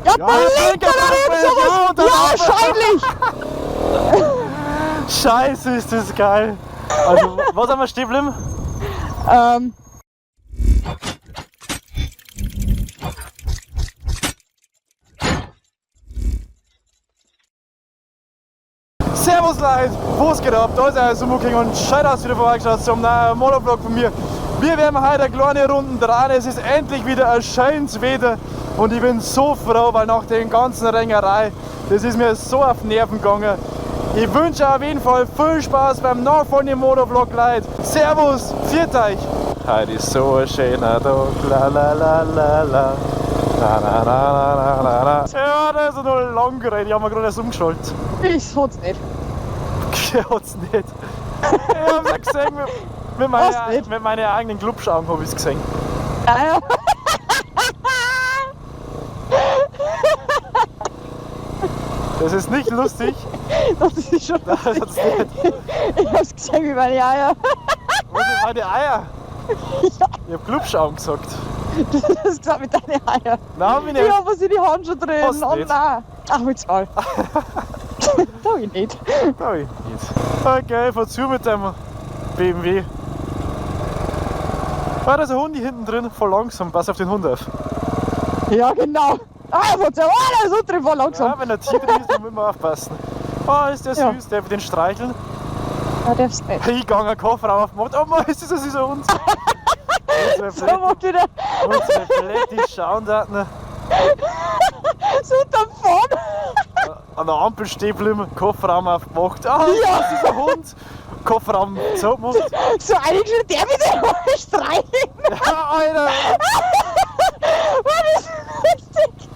Ja, Blinker oder sowas! Ja, wahrscheinlich! Scheiße, ist das geil! Also, was haben wir stehen geblieben? Servus Leute, was geht ab? Da ist euer Sumo King und schön, dass ihr wieder vorbeigeschaut zum neuen Motovlog von mir. Wir werden heute eine kleine Runde drehen. Es ist endlich wieder ein schönes Wetter und ich bin so froh, weil nach den ganzen Rengerei, das ist mir so auf die Nerven gegangen. Ich wünsche auf jeden Fall viel Spaß beim nachfolgenden Motovlog, Leute. Servus, pfiat euch! Heute ist so ein schöner Tag, la la la la la. Na, na, na, na, na, na. Ja, da ist noch lang geredet, ich hab mir gerade erst umgeschaltet. Ich hat's nicht. Ich hat's nicht. Ich hab's ja gesehen, mit meinen eigenen Glubschaugen hab ich's gesehen. Ja, ja. Das ist nicht lustig. Das ist schon Das hat's nicht. Ich hab's gesehen mit meinen Eier. Was sind meine Eier? Ja. Ich hab Glubschaugen gesagt. Du hast gesagt mit deinen Eiern. Nein, hab ich nicht. Ich hab was in die Hand schon drin. Hast Oh nicht. nein. Ach, mit Zahl. Da ich nicht. Da ich nicht. Okay, fahr zu mit dem BMW. Ah, da ist ein Hund hier hinten drin, voll langsam. Pass auf den Hund auf. Ja, genau. Ah, fahr zu. Ah, da ist ein Hund drin, voll langsam. Ja, wenn ein Tier drin ist, dann müssen wir aufpassen. Ah, ist der Ja. süß, darf ich den streicheln? Ja, darfst nicht. Ich gang einen Kofferraum aufgemacht. Oh Mann, ist das ein süßer Hund. So macht wieder Unsere Fletti schauen da. Ne? so unterm Fahren. An der Ampel stehen geblieben, Kofferraum aufgemacht. Ah, Ja. das ist ein Hund. Kofferraum zugemacht. So eingeschrien, der mit dem streicheln. Ja, Alter. Mann, das ist lustig.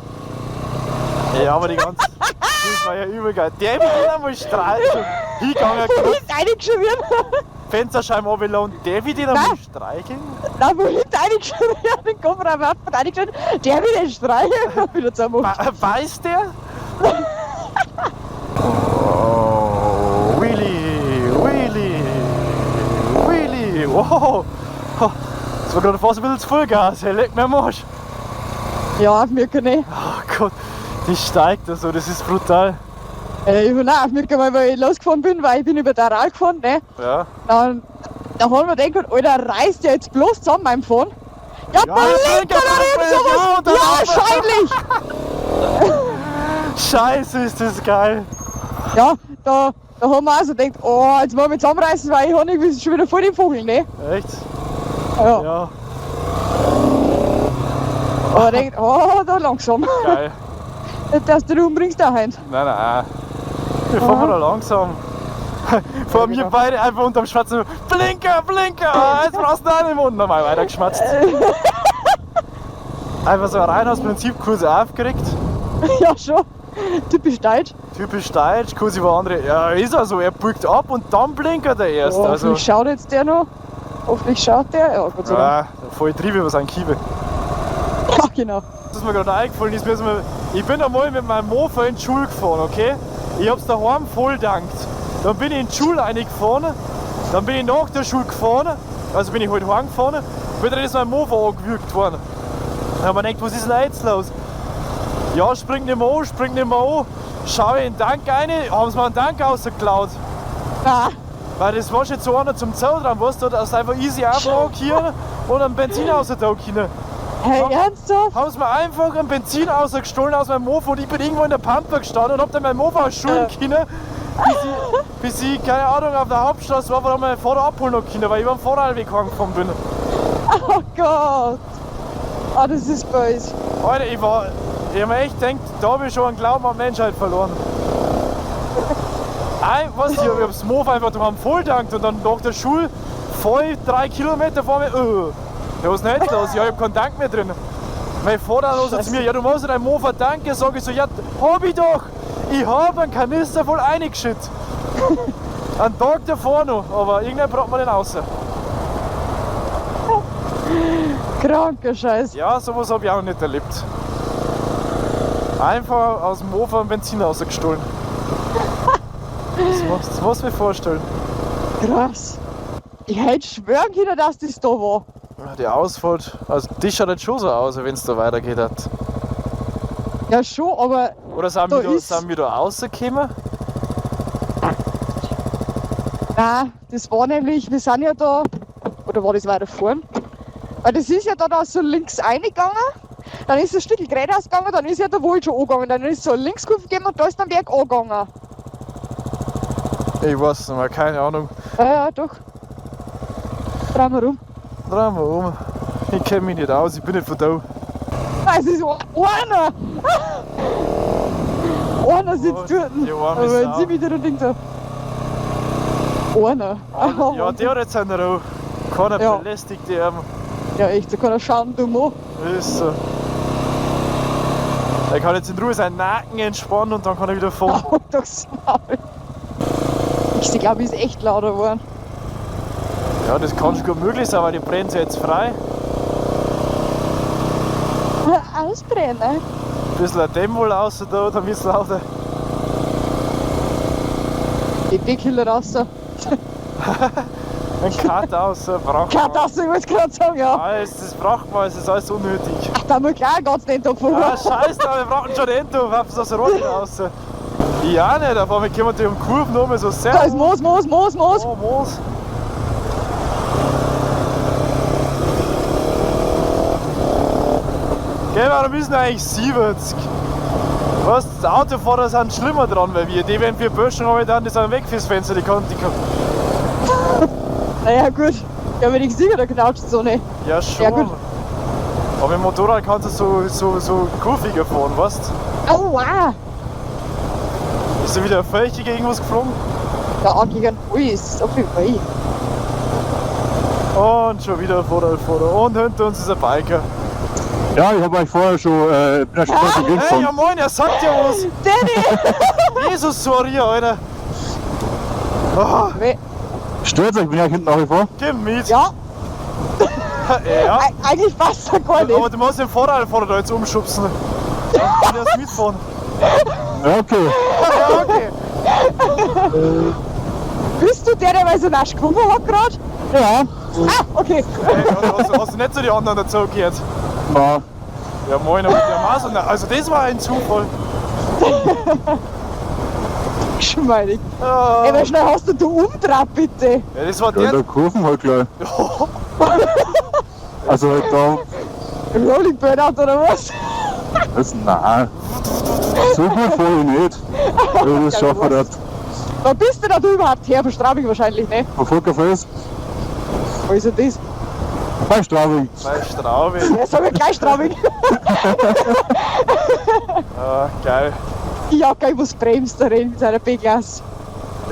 Ja, aber die ganze. Das war ja übel geil. Der mit dem einmal streicheln. Hingegangen, Wo ist eingeschrien? Fensterscheiben runtergelassen. Der will den einmal Nein. streicheln? Nein, wo hinten eingeschrien, den Kofferraum auf und eingeschrien, der will den streicheln. Und wieder zusammen. Beißt der? Oh, Wheelie, Wheelie, Wheelie. Wow. Das war gerade fast ein bisschen zu viel Gas. Hey, leck mir am Arsch. Ja, auf mir kann ich. Oh Gott, die steigt da so, das ist brutal. Ich bin auch auf mir gekommen, weil ich losgefahren bin, weil ich bin über der Aral gefahren, ne? Ja. Dann haben wir gedacht, Alter, reißt der jetzt bloß zusammen beim Fahren? Ja, Ja, Blinker oder irgend sowas! ja, Ja, wahrscheinlich! Scheiße, ist das geil. Ja, da haben wir auch so gedacht, oh, jetzt wollen wir zusammenreißen, weil ich hab irgendwie schon wieder voll den Vogel, ne? Echt? Ja. Ja, Aber ich denkt, oh, da langsam. geil. Nicht, dass du dich umbringst auch heim. Nein, nein. Wir fahren da langsam. Vor mir genau. beide einfach unterm schwarzen Blinker, Blinker! Ah, jetzt brauchst du einen im Mund. Nochmal weitergeschmatzt. Einfach so rein aus Prinzip kurz aufgeregt. Ja, schon. Typisch deutsch. Typisch deutsch, kurz über andere. Ja, ist er so, er biegt ab und dann blinkert er erst. Oh, also, hoffentlich schaut jetzt der noch. Hoffentlich schaut der. Ja, Gott sei Dank. ja, voll Triebe, was ein Kiebe. Ja, genau. Was mir gerade eingefallen ist, ich bin einmal mit meinem Mofa in die Schule gefahren, okay? Ich hab's daheim voll dankt. Dann bin ich in die Schule reingefahren, dann bin ich nach der Schule gefahren, also bin ich halt heimgefahren, wieder ist mein Mofa angewürgt worden. Dann hab ich mir gedacht, was ist denn jetzt los? Ja, springt nicht mehr an, springt nicht mehr an. Schau ich in den Tank rein, haben sie mir einen Tank rausgeklaut. Ah, Weil das war schon so einer zum Zoll dran, weißt du, dass einfach easy einfach hier und einen Benzin rausgetan können. hey, ernsthaft? Haben sie mir einfach ein Benzin rausgestohlen aus meinem Mofa und ich bin irgendwo in der Pampa gestanden und hab dann mein Mofa schulen können, bis ich, keine Ahnung, auf der Hauptstraße war, wo dann mein Vater abholen noch können, weil ich beim Vorderweg heimgefahren bin. Oh Gott. Ah, das ist böse. Alter, ich hab mir echt gedacht, da hab ich schon einen Glauben an die Menschheit verloren. Ein, was, ich hab das Mofa einfach daheim voll dankt und dann nach der Schule voll 3 Kilometer vor mir, ja, was ist denn jetzt los? Ja, ich hab keinen Tank mehr drin. Mein Vater hat so zu mir, ja, du musst dein Mofa tanken. Sag ich so, ja, hab ich doch. Ich hab einen Kanister voll reingeschüttet. Einen Tag davor noch, aber irgendwann braucht man den raus. Kranker Scheiß. Ja, sowas hab ich auch nicht erlebt. Einfach aus dem Mofa ein Benzin rausgestohlen. Das musst du mir vorstellen. Krass. Ich hätte schwören können, dass das da war. Die Ausfahrt, also die schaut jetzt schon so aus, wenn es da weitergeht. Hat. Ja, schon, aber Oder sind Da wir da, ist- sind wir da rausgekommen? nein, das war nämlich, wir sind ja da, oder war das weiter vorn? Weil das ist ja dann auch so links reingegangen, dann ist ein Stück geradeaus gegangen, dann ist ja der Wald schon angegangen, dann ist so eine Linkskurve gegeben und da ist dann Berg angegangen. Ich weiß nicht mehr, keine Ahnung. Ja, ja, doch. Drehen wir rum. Drehen wir um. Ich kenne mich nicht aus, ich bin nicht von da. Nein, es ist einer! Einer sitzt Oh, dort. die arme Aber Sau. jetzt sind wieder und denkt so. Einer. Ja, der hat jetzt eine Ruhe. Keiner Ja. belästigt die Arme. Ja, echt, da kann er schauen, du Mo. Ist so. Er kann jetzt in Ruhe seinen Nacken entspannen und dann kann er wieder fahren. Oh, das Maul. Ich glaube, ist echt lauter geworden. Ja, das kann schon gut möglich sein, weil die brennt ja jetzt frei. Ausbrennen. Ein bisschen ein Dämmwohl raus da, dann wird's lauter. Die Dickhülle raus. Ein Kater raus, braucht Kein man. das, ich wollte gerade sagen, ja. Alles, das braucht man, es ist alles unnötig. Ach, da muss gleich ganz den Tag Ah, fahren. scheiße, wir brauchen schon den Endtopf, hab's aus der Rolle raus. Ja, nicht, auf einmal kommen die um Kurven um, so sehr. Da ist Moos, Moos, Moos, Moos. Oh, Moos. Gell, warum ist denn eigentlich 70? Was, die Autofahrer sind schlimmer dran, weil wir. Die, wenn wir Böschen haben, dann, die sind weg fürs Fenster, die kann, die kann. Naja, gut. Ja, wenn ich sicher, da knautscht so nicht. Ja, schon. Ja, gut. Aber im Motorrad kannst du so kurviger fahren, weißt Aua! du? Ist da wieder ein Feuchte gegen was geflogen? Da angegen. Ui, ist so viel Wei. Und schon wieder ein Vorderfahrer. Und hinter uns ist ein Biker. Ja, ich habe euch vorher schon, bin ja schon vorher schon Hey, ja gefahren. moin, er sagt ja was. Danny! Jesus, sorry, Alter. Oh, Stört euch, bin ich hinten nach wie vor? geh mit. Ja, Ja. eigentlich passt er gar Aber nicht. du musst den Vorderfahrer da jetzt umschubsen. Dann kann ich erst mitfahren. Ja, okay. Ja, okay. Bist du der, der mal so nasch gewunken hat gerade? Ja. Ah, okay. Hey, hast du nicht zu den anderen dazu gehört? Na, Ja, moin, aber der Maß. Also, das war ein Zufall. Geschmeidig. Ah. Ey, wie schnell hast du umdraht, bitte? Ja, das war ja, in der. der Kurven halt gleich. Also halt da, Rolling Burnout oder was? das, nein. So gut fahre ich nicht. Aber das schaffe ich nicht. Wo bist du denn da überhaupt her? Von Straubing wahrscheinlich, ne? Von Volkerfels, Wo ist denn das? bei Straubing. Bei Straubing. Ja, sag ich gleich Straubing. Ah, geil. Ja, geil, was bremst da rein mit seiner B-Klasse.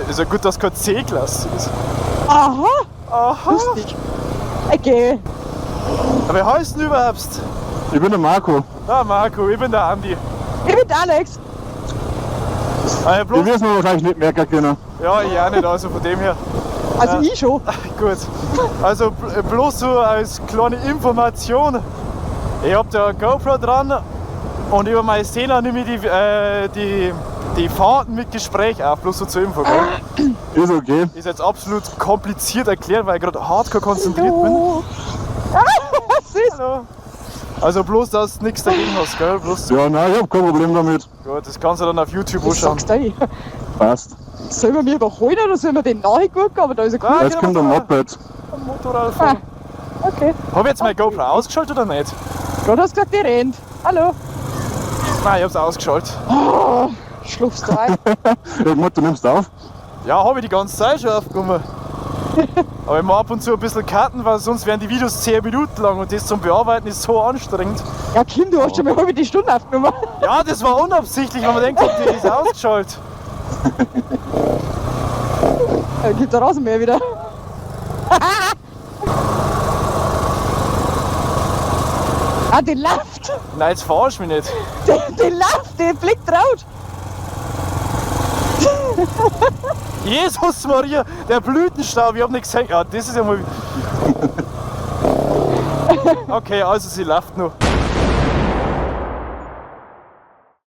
Ist ja gut, dass kein C-Klasse ist. Aha, Aha. lustig. Okay. Aber wer heißt denn überhaupt? Ich bin der Marco. Ah, Marco, ich bin der Andi. Ich bin der Alex. Ah, ja, Ich bloß, wir's mir wahrscheinlich nicht merken können. ja, ich auch nicht, also von dem her. Also Ja. ich schon. Gut. Also bloß so als kleine Information. Ich hab da eine GoPro dran und über meine Szene nehme ich die Fahrten mit Gespräch auf, bloß so zur Info. Gell? Ist okay. Ist jetzt absolut kompliziert erklärt, weil ich gerade hardcore konzentriert bin. Oh. Ah, süß. Hallo. Also bloß, dass du nichts dagegen hast, gell? Bloß, Ja, nein, ich hab kein Problem damit. gut, das kannst du dann auf YouTube Was anschauen. sagst du eigentlich? Passt. Sollen wir mir überholen oder sollen wir den nachgucken? Aber da ist er Ah, cool. Jetzt kommt der Moped. Am Motorrad fahren. Ah, okay. Hab ich jetzt meine GoPro ausgeschaltet oder nicht? Gerade hast du gesagt, die rennt. Hallo. Nein, ich hab's ausgeschaltet. Oh, schlupfst du ein? Ich Mutter, du nimmst auf. Ja, hab ich die ganze Zeit schon aufgenommen. Aber ich mach ab und zu ein bisschen Karten, weil sonst wären die Videos 10 Minuten lang und das zum Bearbeiten ist so anstrengend. Ja, Kim, du hast schon mal halbe die Stunde aufgenommen. Ja, das war unabsichtlich, weil man denkt, die ist ausgeschaltet. Da gibt der Rasenmäher wieder. Ah, die läuft. Nein, jetzt verarsch mich nicht. Die läuft, die blickt raus. Jesus Maria, der Blütenstaub, ich hab nicht gesehen. Ja, das ist ja mal. Okay, also sie läuft noch.